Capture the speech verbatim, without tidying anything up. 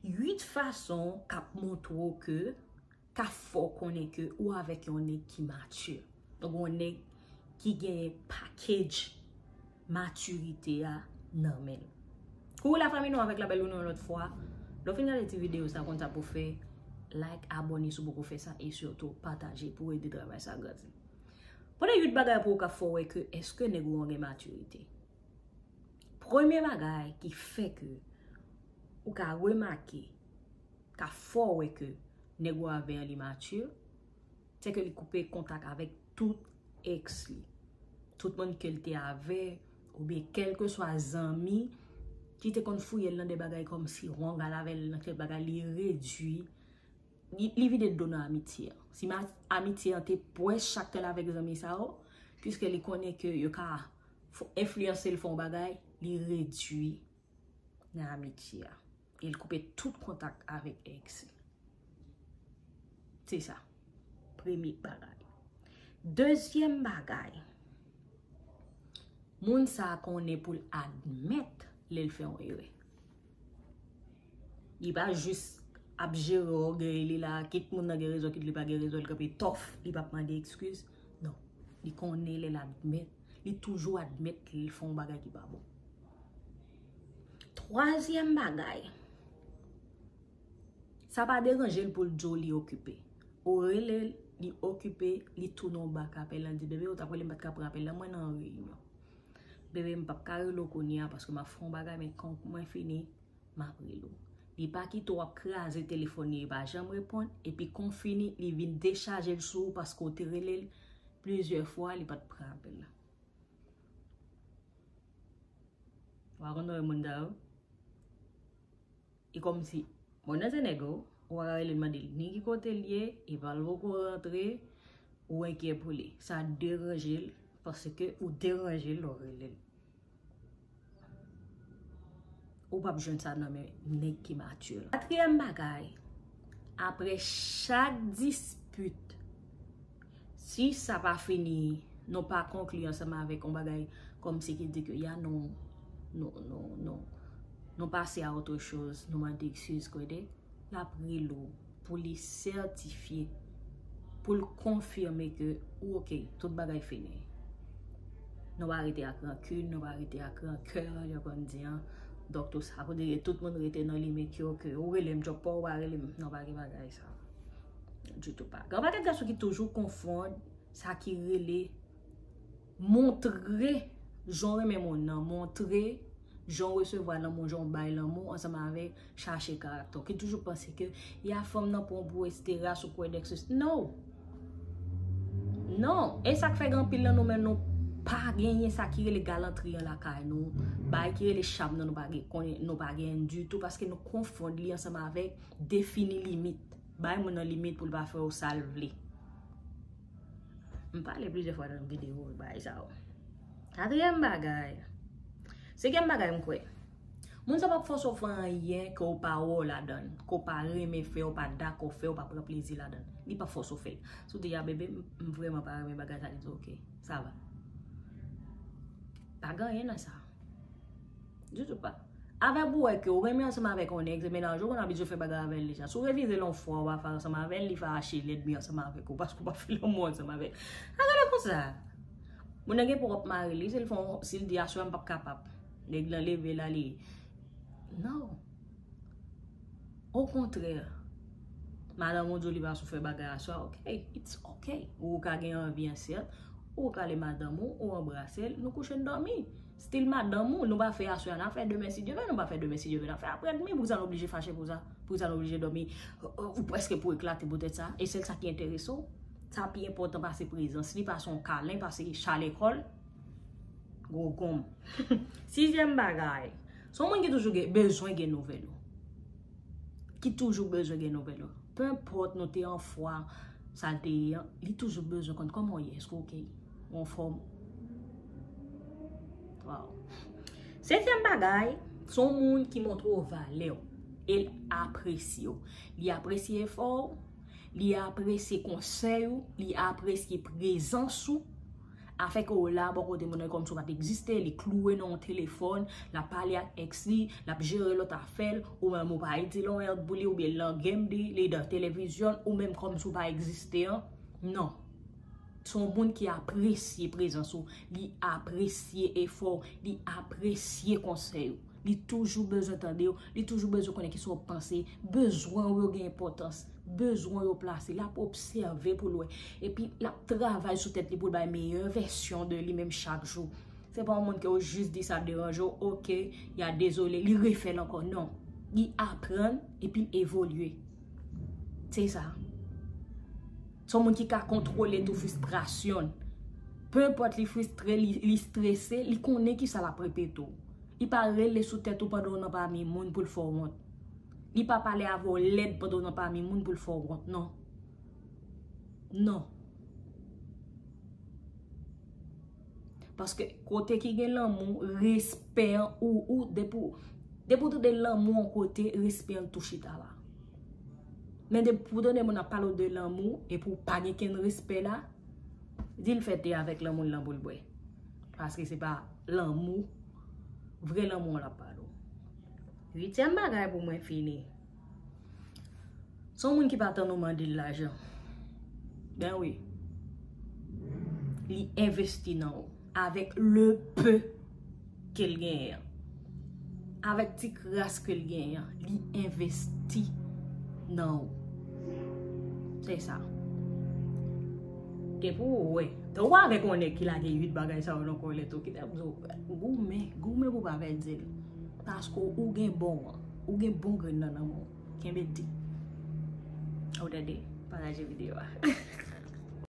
Uit fason k ap montre w ke, k ap fè w konnen ke ou avèk yon nèg ki mature. Donk, yon nèg ki gen package matirite a nan men l. Koukou lafanmi, nou avèk Labelle Lune yon lòt fwa. Lè w fin gade ti videyo sa, konn sa pou w fè, like, abòne si w poko fè sa, e sitou pataje pou ede travay sa grandi. Premye uit bagay pou w ka fè w wè ke èske nèg ou an gen matirite. Premye bagay ki fè ke ou ka remake, ka fè w wè ke nèg ou avè an li mature, se ke li koupe kontak avèk tout ex li. Tout moun ke l te avè, oubyen kèlkeswa zanmi ki te konn fouye l nan de bagay kòmsi wongal avè l nan kèk bagay, li redui, li, li vide do nan amitye an. Si ma, amitye an te pwès chak tan l avèk zanmi sa yo, piske li konnen ke yo ka fo-, enfliyanse l fè yon bagay, li redui nan amitye a. E l koupe tout kontak avèk ex li. Se sa. Premye bagay. Dezyèm bagay, moun sa a konnen pou l admèt lè l fè yon erè. Li pa jis ap jere ògèy li la, kit moun nan gen rezon, kit li pa gen rezon, li kanpe tòf, li p ap mande ekskiz. Non. Li konnen lè l admèt, li toujou admèt lè l fè yon bagay ki pa bon. Twazyèm bagay, sa pa deranje l pou l di w li okipe. Ou rele l, li okipe, li tounen w bak apèl lan, di, "Bebe, ou t ap rele m, m pa t ka pran apèl lan, mwen nan yon reyinyon. Bebe, m p ap ka rele w kounye a paske m ap fè yon bagay, men kan mwen fini, m ap rele w." Li pa kite w ap kraze telefòn li, li pa janm reponn, epi kan w fini, li vin dechaje l sou ou paske w te rele l plizyè fwa, li pa t pran apèl la. Ou pa konn wè moun sa yo? E kòmsi, bon, nan se nèg ou, ou pa ka rele l mande l ni ki kote l ye, e pa l poko rantre, ou enkyè pou li. Sa deranje l, paske ou deranje l lè w rele l. Ou p ap jwenn sa nan men nèg ki mature la. Katriyèm bagay, apre chak dispit, si sa pa fini, nou pa konkli ansanm avèk yon bagay kòmsi ki di ke ya nou, nou, nou, nou, nou pase a otre choz, nou mande ekskiz, kwè de, l ap rele w pou li sètifye, pou l konfime ke ou oke, tout bagay fini. Nou pa rete ak rankin, nou pa rete ak rankè, yo konn di an. Donk, tou sa, pou di tout moun rete nan limit yo, ke ou rele m, djòb pa w, ou pa rele m, non, pa gen bagay sa. Ditou pa. Gen yon pakèt gason ki toujou konfonn sa ki rele montre jan w renmen moun nan, montre jan w resevwa lanmou, jan w bay lanmou ansanm avèk chache karaktè w. Ki toujou panse ke ya fanm nan pran w pou etsetera, sou kwè dèk sesi. Non! Non! E sa k fè gen anpil nan nou menm nou pa genyen sa ki rele galantri an lakay nou. Bagay ki rele cham nan nou pa gen, konnen nou pa genyen ditou paske nou konfonn li ansanm avèk defini limit. Bay moun nan limit pou l pa fè w sa l vle. M pale plizyè fwa nan videyo bagay sa yo. Katriyèm bagay. Senkyèm bagay m kwè. Moun sa p ap fòse w fè anyen ke w pa wè w ladan l, ke w pa renmen fè, w pa dakò fè, w pa pran plezi ladan l. Li p ap fòse w fè l. Si w di a bebe, m, m vrèman pa renmen bagay sa, li di oke, sa va. Pa gen anyen nan sa. Ditou pa. Avèk ou wè ke w renmen ansanm avèk yon nèg, se mennaj ou konn abitye fè bagay avè l deja. Si w refize l yon fwa, w pa fè ansanm avè l, li fache, l ènmi ansanm avèk ou, paske w pa fè lanmou ansanm avè l. Sa gade konsa. Moun nan gen pwòp mari li, si l fè yon, si l di aswè m p ap kapab. Nèg lan leve l ale. Non. Okontrè, madanm ou di w li pa sou fè bagay aswè, ok, it's ok. Ou ka gen anvi an sèt, ou rale madanm ou, ou anbrase l, nou kouche n dòmi. Still madanm ou, nou pa fè aswè a, n a fè demen si Dye vle, nou pa fè demen si Dye vle, n a fè aprè dmi, poukisa nou oblije fache pou sa? Poukisa nou oblije dòmi? Ou, ou prèske pou eklate poutèt sa, e sèl sa ki enterese w, sa pi enpòtan pase prezans li, pase yon kalen, pase chalè kò l. Gwo gonm. Sizyèm bagay, se yon moun ki toujou gen, bezwen gen nouvèl ou. Ki toujou bezwen gen nouvèl ou. Penpòt nou te an fwa, sa l te ye an, li toujou bezwen konn kòman w ye, èske w oke? Ou anfòm? Waw. Setyèm bagay, se yon moun ki montre w valè w. E l apresye w. Li apresye efò w, li apresye konsèy ou, li apresye prezans ou. Afè ke w la bò kote moun nan kòmsi w pa t egziste, li kloure nan yon telefòn, l ap pale ak èks li, l ap jere lòt afè l, ou menm ou pa itil yon mèd pou li, oubyen l nan game li, li nan televizyon, ou menm kòmsi w pa egziste an. Non. Se yon moun ki apresye prezans ou, li apresye efò w, li apresye konsèy ou. Li toujou bezwen tande w, li toujou bezwen konnen kisa w ap panse. Bezwen w yo gen enpòtans, bezwen w yo plase. L ap obsève pou l wè. Epi l ap travay sou tèt li pou l bay meyè vèsyon de li menm chak jou. Se pa yon moun ke w jis di sa deranje w, oke, ya dezole, li refè l ankò. Non. Li aprann epi l evolye. Se sa. Se yon moun ki ka kontwole tou fristrasyon l. Pe enpòt li fristre, li, li strese, li konnen kisa l ap repete w. Li pa rele sou tèt ou pandan w nan pami moun pou l fè w wont. Li pa pale avè w lèd pandan w nan pami moun pou l fè w wont, non. Non. Paske kote ki gen lanmou, respè an, ou, ou, depi w, depi w tande lanmou yon kote, respè an tou chita la. Men depi w tande moun ap pale w de lanmou, epi w pa gen kenn respè la, di l fè te avèk lanmou l lan pou l bwè. Paske se pa lanmou, vrè lanmou an l ap pale w. Uityèm bagay pou mwen fini. Se yon moun ki pa tann ou mande l lajan. Ben wi. Li envesti nan ou. Avèk le peu ke l genyen an. Avèk ti kras ke l genyen an. Li envesti nan ou. Se sa. Depi w wè. Tan w avèk yon nèg ki lage uit bagay sa yo nan kò w, lè tou kite ap di w, goumen, goumen pou w pa pèdi l. Paske ou gen bon an. Ou gen bon grenn nan nan men w. Kenbe di. Ou tande, pataje videyo a.